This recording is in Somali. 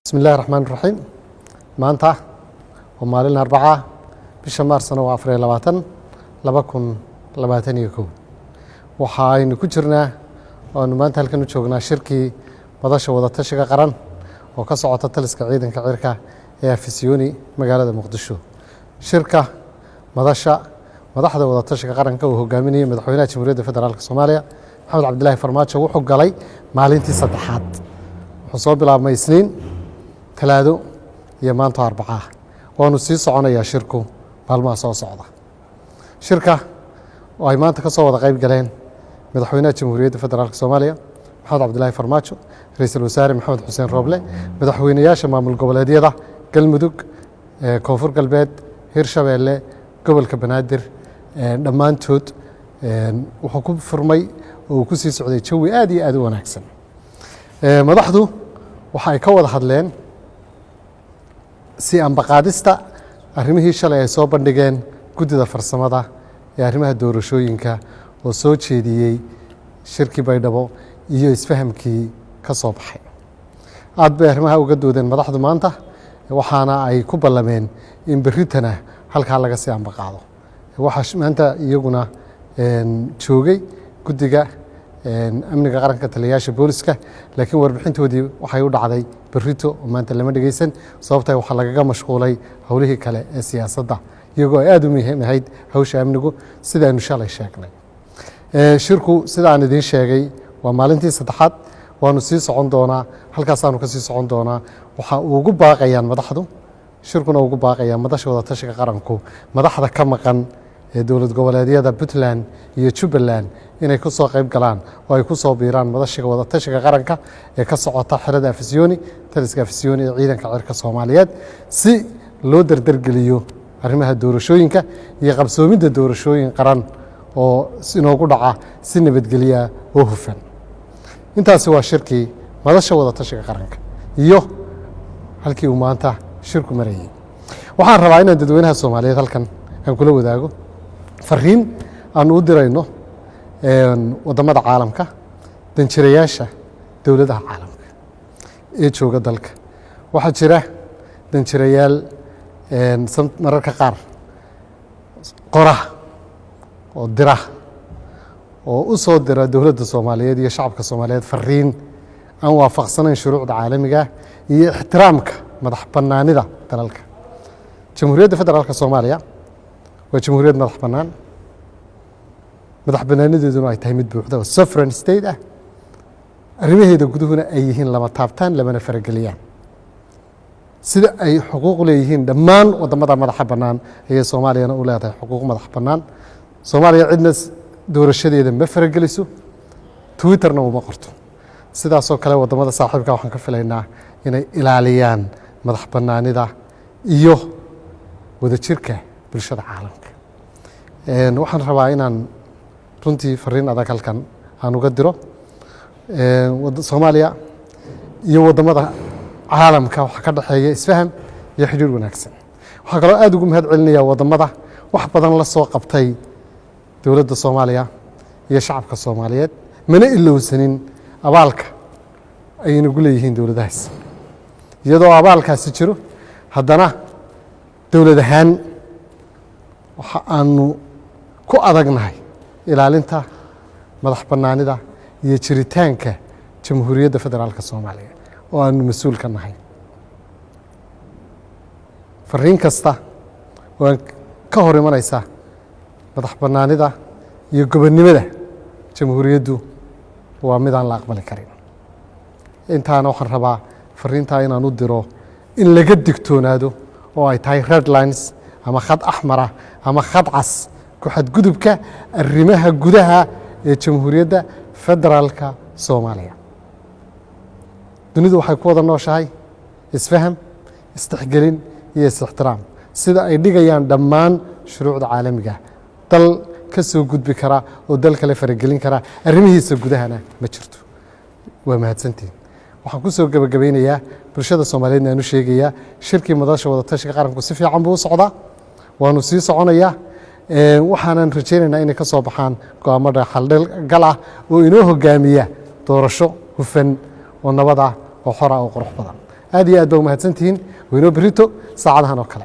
Bismi illahi raxmaan raxiim. Maanta waa maalin Arbaca, bisha Maarsna waa 24, 2021. Waxa aynu ku jirnaa oo aynu maanta halkan u joognaa shirkii Madasha Wadatashiga Qaran oo ka socota taliska ciidanka cirka ee Afisyooni, magaalada Muqdisho. Shirka madasha madaxda wadatashiga qaranka uu hogaaminayay madaxweynaha Jamhuuriyadda Federaalka Soomaaliya, Maxamed Cabdilaahi Farmaajo, wuxuu galay maalintii saddexaad. Wuxuu soo bilaabmay Isniin, Talaado iyo maanta Arbacaa. Waanu sii soconayaa shirku maalmaha soo socda. Shirka oo ay maanta ka soo wada qayb galeen madaxweynaha Jamhuuriyadda Federaalka Soomaaliya, Maxamed Cabdilaahi Farmaajo, ra-iisul wasaare Maxamed Xuseen Rooble, madaxweynayaasha maamul goboleedyada Galmudug, Koonfur Galbeed, Hirshabeelle, gobolka Banaadir, dhammaantood, wuxuu ku furmay oo uu ku sii socday jawi aad iyo aad u wanaagsan. Madaxdu waxa ay ka wada hadleen si ambaqaadista arrimihii shalay ay soo bandhigeen guddida farsamada ee arrimaha doorashooyinka oo soo jeediyey shirkii Baydhabo iyo isfahamkii ka soo baxay. Aad bay arrimaha uga doodeen madaxdu maanta, waxaana ay ku ballameen in berritana halkaa laga sii ambaqaado. Waxaa maanta iyaguna joogay guddiga amniga qaranka, taliyayaasha booliska, laakiin warbixintoodii waxay u dhacday berrito oo maanta lama dhegeysan, sababta waxaa lagaga mashquulay howlihii kale ee siyaasadda, iyagoo ay aada u muhiim ahayd hawsha amnigu, sidaaynu shalay sheegnay. Shirku, sida aan idiin sheegay, waa maalintii saddexaad, waanu sii socon doonaa, halkaasaanu ka sii socon doonaa. Waxaa ugu baaqayaan madaxdu, shirkuna ugu baaqayaan Madasha Wadatashiga Qaranku, madaxda ka maqan ee dowlad goboleedyada Puntland iyo Jubbaland inay ku soo qayb galaan oo ay ku soo biiraan madashiga wadatashiga qaranka ee ka socota xerada Afisyooni, taliska Afisyooni ee ciidanka cirka Soomaaliyeed, si loo dardargeliyo arrimaha doorashooyinka iyo qabsoomidda doorashooyin qaran oo inoogu dhaca si nabadgelya oo hufan. Intaasi waa shirkii Madasha Wadatashiga Qaranka iyo halkii uu maanta shirku marayay. Waxaan rabaa inaan dadweynaha Soomaaliyeed halkan aan kula wadaago fariin aanu u dirayno waddamada caalamka, danjirayaasha dowladaha caalamka ee jooga dalka. Waxaa jira danjirayaal mararka qaar qora oo dira oo u soo dira dowladda Soomaaliyeed iyo shacabka Soomaaliyeed fariin aan waafaqsanayn shuruucda caalamiga iyo ixtiraamka madax bannaanida dalalka. Jamhuuriyadda Federaalka Soomaaliya waa jamhuuriyad madax bannaan, madax bannaanideeduna ay tahay mid buuxda oo sovereign state ah, arrimaheeda guduhuna ay yihiin lama taabtaan, lamana farageliyaan. Sida ay xuquuq leeyihiin dhammaan waddamada madaxa bannaan ayay Soomaaliyana u leedahay xuquuq madax bannaan. Soomaaliya cidna doorashadeeda ma farageliso, Twitterna uma qorto. Sidaasoo kale waddamada saaxiibka waxaan ka filaynaa inay ilaaliyaan madax bannaanida iyo wadajirka bulshada caalamka. Waxaan rabaa inaan runtii fariin adag halkan aan uga diro Soomaaliya iyo waddamada caalamka. Waxaa ka dhexeeya isfaham iyo xidhiir wanaagsan. Waxaa kaloo aada ugu mahad celinaya waddamada wax badan la soo qabtay dowladda Soomaaliya iyo shacabka Soomaaliyeed. Mana ilowsanin abaalka ay inagu leeyihiin dowladahaas. Iyadoo abaalkaasi jiro, haddana dowlad ahaan waxa aanu ku adagnahay ilaalinta madax bannaanida iyo jiritaanka Jamhuuriyadda Federaalka Soomaaliya oo aanu mas-uul ka nahay. Fariin kasta oo aan ka hor imanaysa madax bannaanida iyo gobonnimada jamhuuriyaddu waa midaan la aqbali karin. Intaana waxaan rabaa fariintaa inaan u diro in laga digtoonaado oo ay tahay red lines ama khad axmara ama khad cas ku xadgudubka arrimaha gudaha ee Jamhuuriyadda Federaalka Soomaaliya. Dunidu waxay ku wada nooshahay isfaham, isdhexgelin iyo is-ixtiraam, sida ay dhigayaan dhammaan shuruucda caalamiga. Dal ka soo gudbi kara oo dal kale faragelin kara arrimihiisa gudahana ma jirto. Waa mahadsantihin. Waxaan ku soo gebagabaynayaa, bulshada Soomaaliyeedna aan u sheegayaa, shirkii Madasha Wadatashiga Qaranku si fiican buu u socdaa, waanu sii soconayaa. Waxaanan rajaynaynaa inay ka soo baxaan go'aamo xaldgal ah oo inoo hogaamiya doorasho hufan oo nabad ah oo xora oo qurux badan. Aad iyo aad baa umahadsantihiin. Weynoo berito saacadahan oo kale.